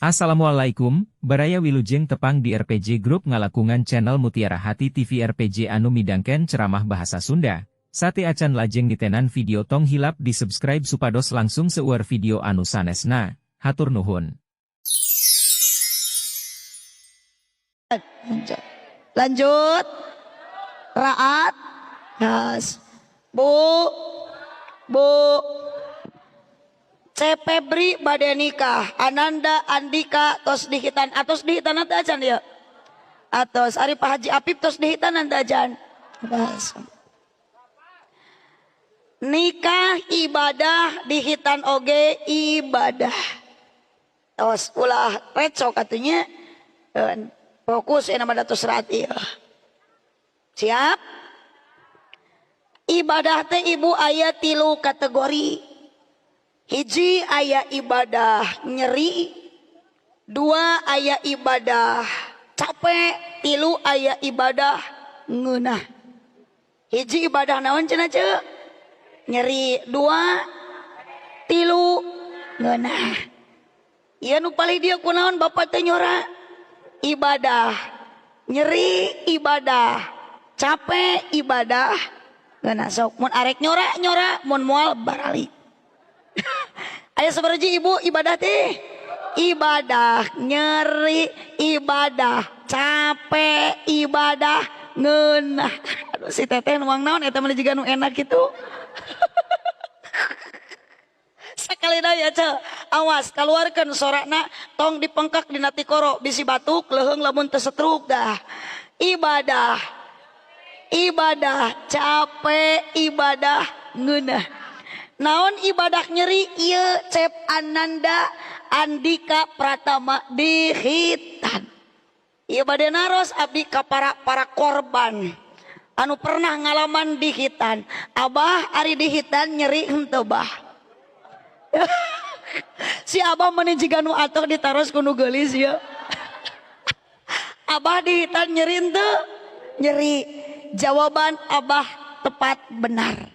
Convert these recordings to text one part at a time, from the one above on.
Assalamualaikum, Baraya Wilujeng tepang di RPG Group ngalakungan channel Mutiara Hati TV RPG anu midangken ceramah bahasa Sunda. Sate acan lajeng ditenan video tong hilap di subscribe supados langsung seueur video anu sanesna. Hatur nuhun. Lanjut. Lanjut. Raat. Gas. Bu. Bu. Cepebri bade nikah. Ananda Andika tos dihitan atos dihitan teh acan ya. Atos ari Pak Haji Apip tos dihitanan teh acan. Bas. Nikah ibadah dihitan oge ibadah. Tos ulah recok atunya. Fokus ya nama datus rat ieu. Siap? Ibadah teh ibu aya 3 kategori. Hiji aya ibadah nyeri, 2 aya ibadah capek, 3 aya ibadah ngeunah. Hiji ibadah naon cenah ceu? Nyeri, 2, 3 ngeunah. Ieu nu palih dieu kunaon bapak teh nyora? Ibadah nyeri, ibadah capek, ibadah ngeunah. Sok mun arek nyora nyora, mun moal barali. Aya sabaraha ibu ibadah teh? Ibadah nyeri, ibadah capek, ibadah ngeunah. Aduh si teteh nuang naon eta mah jiga nu enak kitu. Sakali deui ya ceu, awas kaluarkeun sorana tong dipengkak dina tikoro bisi batuk leuheung lamun teu setruk dah. Ibadah, ibadah capek, ibadah ngeunah. Naon ibadah nyeri ieu Cep Ananda Andika Pratama dihitan. Ieu bade naros abdi ka para korban anu pernah ngalaman dihitan. Abah ari dihitan nyeri henteu bah. Si abah meni jiga nu atoh ditaros ku nu geulis ieu. Abah dihitan nyeri henteu? Nyeri. Jawaban abah tepat benar.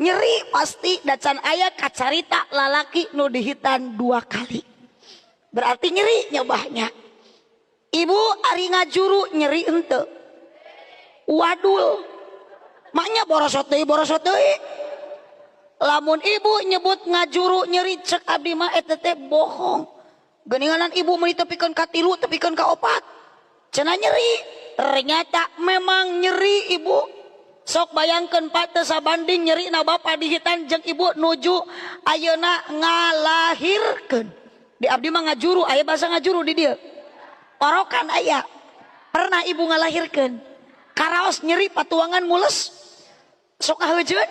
Nyeri pasti dacan aya kacarita lalaki nu dihitan 2 kali. Berarti nyeri nyobahnya. Ibu ari ngajuru nyeri henteu? Wadul. Maknya borosot deui borosot deui. Lamun ibu nyebut ngajuru nyeri cek abdi mah eta teh bohong. Geuninganan ibu meuni tepikeun ka 3 tepikeun ka 4. Cenah nyeri. Ternyata memang nyeri ibu. Sok bayangkeun Pak teu sabanding nyeri na bapak dihitan jeung ibu nuju ayeuna ngalahirkeun. Di abdi mah ngajuru, aya bahasa ngajuru di dieu. Orokan aya. Pernah ibu ngalahirkeun. Karaos nyeri patuangan mules. Sok ngaheujeun.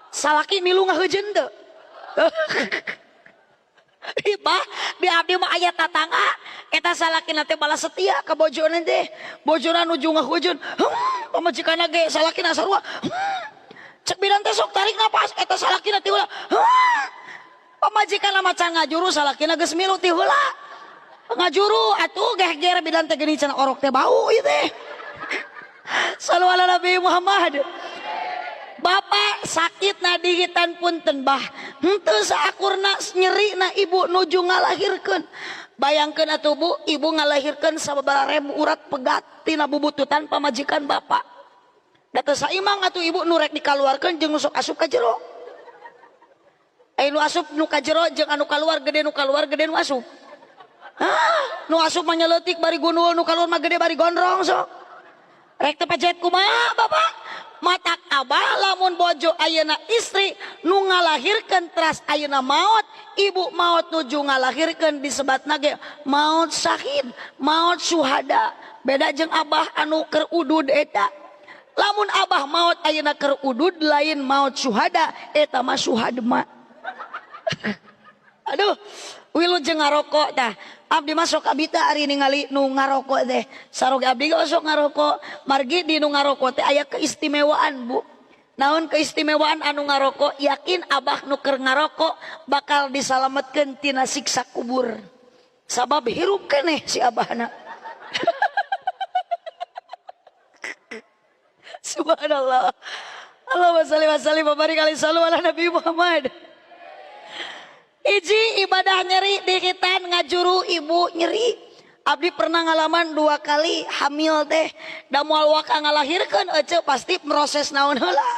Salaki milu ngaheujeun teu? Ibah di abdi mah aya tatangga eta salakina teh balas setia ka bojona teh. Bojona nuju ngaheujeun. Pamajikanna ge salakina sarua. Cek bidan teh sok tarik napas eta salakina ti heula. Pamajikanna mah can ngajuru salakina geus milu ti heula. Ngajuru atuh geger bidan teh geuning cenah orok teh bau ieu teh. Sallu ala Nabi Muhammad. Bapak sakit na dihitan punten bah. Henteu saakurna nyeri na ibu nuju ngalahirkeun. Bayangkeun atuh bu, ibu ngalahirkeun sababaraha ribu urat pegat tina bubututan pamajikan bapak. Da teu saimang atuh ibu nu rek dikaluarkeun jeung nu sok asup ka jero. Aya nu asup nu ka jero jeung anu kaluar gede nu kaluar gede nu asup. Hah, nu asup mah nyeleutik bari gundul, nu kaluar mah gede bari gondrong sok. Rek teh pajet kumaha bapak? Matak abah lamun bojo ayeuna istri nu ngalahirkeun teras ayeuna maot, ibu maot nuju ngalahirkeun disebatna ge maot syahid, maot syuhada. Beda jeung abah anu keur udud eta. Lamun abah maot ayeuna keur udud lain maot syuhada, eta mah syuhadma. Aduh, wilujeng ngarokok tah. Abdi mah sok abita ari ningali nu ngarokok teh. Saroge abdi ge sok ngarokok. Margi di nu ngarokok teh aya keistimewaan, Bu. Naon keistimewaan anu ngarokok? Yakin abah nu keur ngarokok bakal disalametkeun tina siksa kubur. Sabab hirup keneh si abahna. Subhanallah. Allahumma shalli wa sallim wa barik alaihi sallu ala Nabi Muhammad. Hiji ibadah nyeri dikhitan ngajuru ibu nyeri. Abdi pernah ngalaman 2 kali hamil teh. Da moal waka ngalahirkeun ece pasti proses naon heula.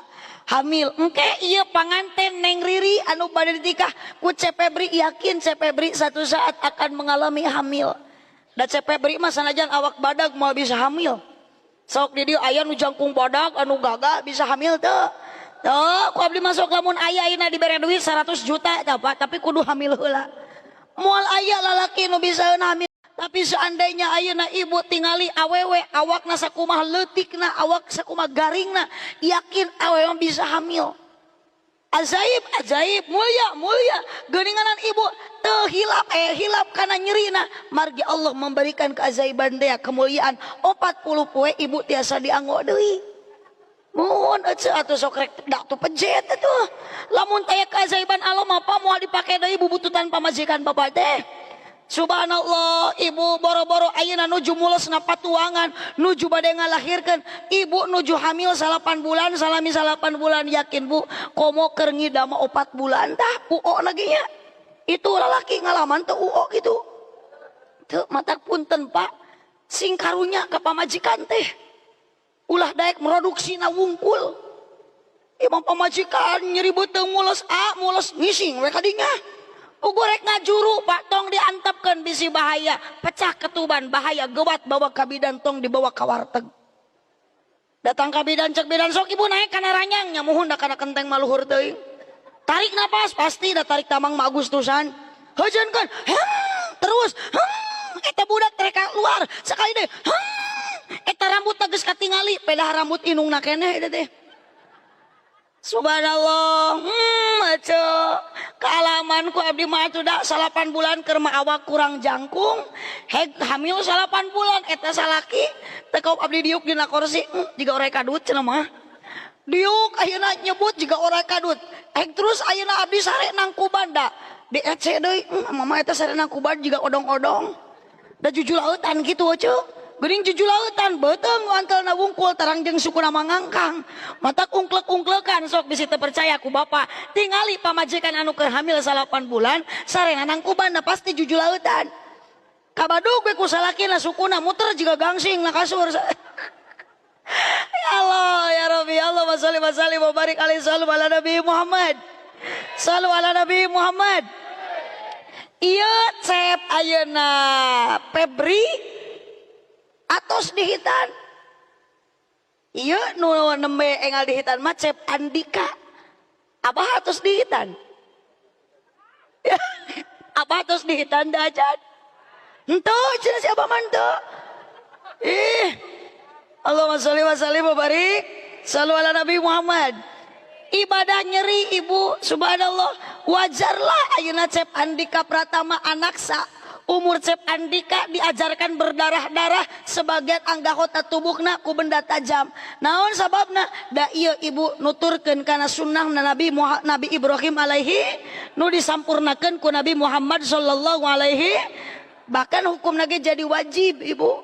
Hamil engke ieu panganten Neng Riri anu bade ditikah ku Cep Febri, yakin Cep Febri satu saat akan mengalami hamil. Da Cep Febri mah sanajan awak badag moal bisa hamil. Sok di dieu aya nu jangkung badag anu gagah bisa hamil teu? Tuh, ku abdi masuk lamun aya ayeuna dibere duit 100 juta tah Pak, tapi kudu hamil heula. Moal aya lalaki nu bisa hamil. Tapi seandainya ayeuna ibu tingali awewe awakna sakumaha leutikna, awak sakumaha garingna, yakin awewe bisa hamil. Ajaib, ajaib, mulia, mulia. Geuninganan ibu teu hilap, hilap kana nyerina. Margi Allah memberikan keajaiban teh kemuliaan 40 poe ibu tiasa dianggo deui. Mun ece atuh sok rek dak tuh pejet atuh. Lamun taya keajaiban Allah mah apa moal dipake deui bubututan pamajikan bapak teh. Subhanallah, ibu boro-boro ayeuna nuju mulesna patuangan, nuju bade ngalahirkeun, ibu nuju hamil 8 bulan, salami 8 bulan, yakin bu, komo keur ngidam 4 bulan tah uo lagi nya. Itu lalaki ngalaman teu uo gitu. Teu matak punten Pak, sing karunya ka pamajikan teh. Ulah daek produksina wungkul. Imam pamajikan nyeri beuteung mules a mules ngising we kadinya. Ugu rek ngajuru Pak, tong diantepkeun bisi bahaya, pecah ketuban bahaya, gewat bawa ka bidan, tong dibawa ka warteg. Datang ka bidan cek bidan sok ibu naik kana ranyang nya muhun da kana kenteng maluhur teuing. Tarik napas pasti da tarik tamang mah Agustusan. Heujeunkeun, terus, eta budak rek keluar sekali deui, eta rambut geus katingali, pedah rambut inungna keneh eta teh. Subhanallah, ece kealaman ku abdi mah atuh da 8 bulan keur mah awak kurang jangkung, heg hamil 8 bulan eta salaki teh kau abdi diuk dina kursi, jiga orai kadut cenah mah. Diuk ayeuna nyebut jiga orai kadut. Heg terus ayeuna abdi sare nangkuban da. Di ece deui, mama eta sare nangkuban jiga odong-odong. Da jujulautan kitu ece. Geuning jujulautan beuteung antelna wungkul tarang jeung sukuna mangangkang. Matak ungklek-ungklekan sok bisi teu percaya ku bapa. Tingali pamajikan anu keur hamil 8 bulan sarena nangkuban da pasti jujulautan. Kabadug we ku salakina sukuna muter jiga gangsing na kasur. Ya Allah ya Rabbi, ya Allah sholli wa sallim wa barik alaihi sallu ala Nabi Muhammad. Sallu ala Nabi Muhammad. Ieu cep ayeuna Febri atos dihitan. Ieu nu nembe engal dihitan mah Cep Andika. Abah atos dihitan. Abah atos dihitan da ajan. Henteu cenah si abah mah henteu. Ih. Allahumma sholli wa sallim wa barik sallu ala Nabi Muhammad. Ibadah nyeri ibu, subhanallah, wajarlah ayeuna Cep Andika Pratama anak sa umur Cep Andika diajarkan berdarah-darah sebagian anggota tubuhna ku benda tajam. Naon sababna? Da ieu ibu nuturkeun kana sunnah Nabi Nabi Ibrahim alaihi nu disampurnakeun ku Nabi Muhammad sallallahu alaihi, bahkan hukumna ge jadi wajib ibu.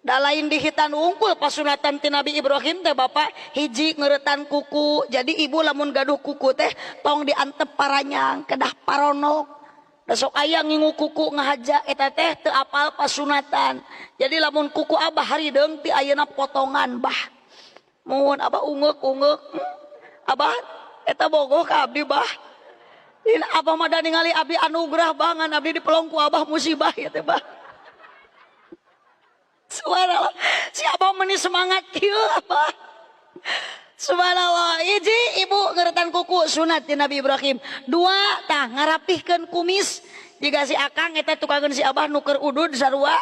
Da lain dihitan wungkul pasunatan ti Nabi Ibrahim teh bapak hiji ngeuretan kuku. Jadi ibu lamun gaduh kuku teh tong diantep paranyang kedah paronok. Da sok aya ngingu kuku ngahaja eta teh teu apal pasunatan. Jadi lamun kuku abah harideung ti ayeuna potongan bah. Mun abah ungeuk-ungeuk abah eta bogoh ka abdi bah. Ini abah mah da ningali abdi anugerah bangan abdi dipelong ku abah musibah ya teh bah. Subhanallah, si abah meni semangat kieu abah. Subhanallah, hiji ibu ngeretan kuku sunat di Nabi Ibrahim. Dua tah ngarapihkeun kumis. Jika si akang eta tukangeun si abah nuker udud sarua.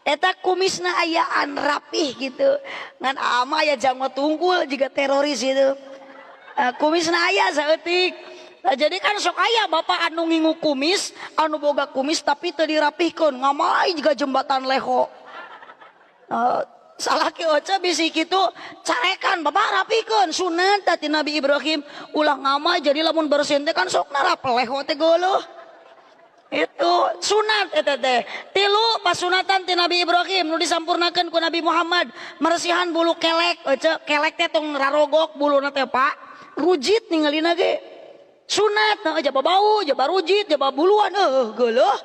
Eta kumisna ayaan rapih gitu. Ngan ama aya janggot tungkul jiga teroris gitu. Kumisna aya saeutik. Nah, jadi kan sok aya bapak anu ngingu kumis, anu boga kumis tapi teu dirapihkeun, ngamai jiga jembatan leho. Salaki oce bisi kitu carekan bapak rapikeun sunat ti Nabi Ibrahim ulah ngamai jadi lamun bersin teh kan sok narapel leho teh geuleuh. Itu sunat eta teh. Tilu pasunatan ti Nabi Ibrahim nu disampurnakeun ku Nabi Muhammad, meresihan bulu kelek oce, kelek teh tong rarogok buluna teh Pak. Rujit ningalina ge. Sunat nah, jaba bau, jaba rujit, jaba buluan, geuleuh.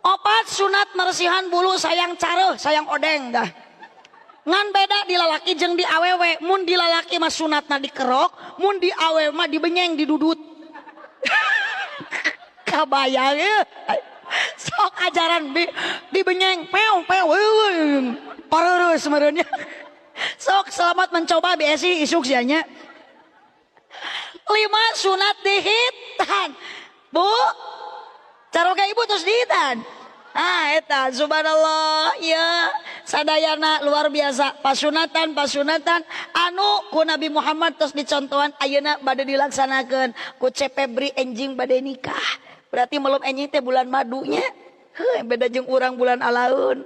Opat sunat meresihan bulu sayang careuh, sayang odeng dah. Ngan beda di lalaki jeung di awewe, mun di lalaki mah sunatna dikerok, mun di awewe mah dibenyeng, didudut. Kabayang ya. Sok ajaran bi dibenyeng pew pew pareureuh sebenarnya. Sok selamat mencoba BSI isuk sianya. 5 sunat dihitan. Bu, caroga ibu terus dihitan. Ah eta subhanallah ya sadayana luar biasa pasunatan pasunatan anu ku Nabi Muhammad terus dicontohan ayeuna bade dilaksanakeun ku Cepebri enjing bade nikah. Berarti melum enjing teh bulan madunya. Heuh, beda jeung urang bulan alaun.